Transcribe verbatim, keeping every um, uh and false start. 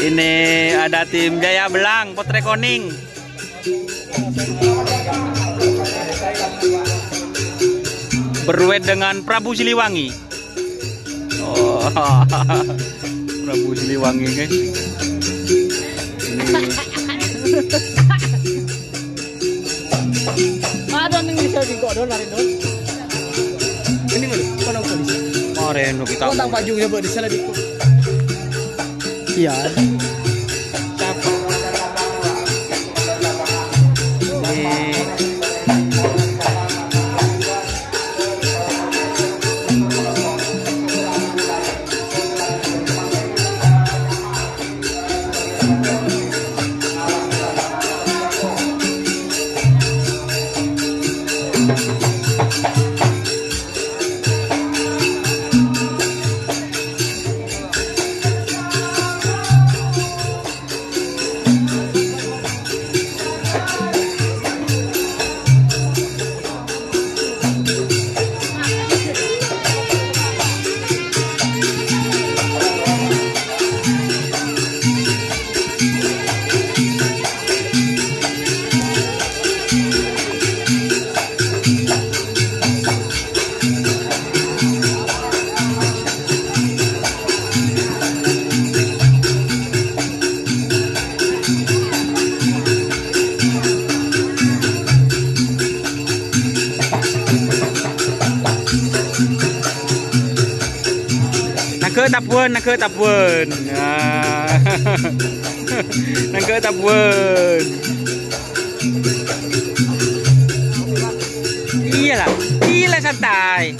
Ini ada tim Jaya Belang, Potrè Konèng. Berduet dengan Prabu Siliwangi. Oh, Prabu Siliwangi, guys. Ini. Ada ning bisa di kok, Don, lari, Don. Ini mana? Mana polisi? Kemarin kita. Kok tak baju ya, Bang, di sana di kok. Iya. Siapa? Ini. Nangghâ' tabuwân, nangghâ' tabuwân. Nah. Nangghâ' tabuwân. Iyâ la, iyâ la, santai.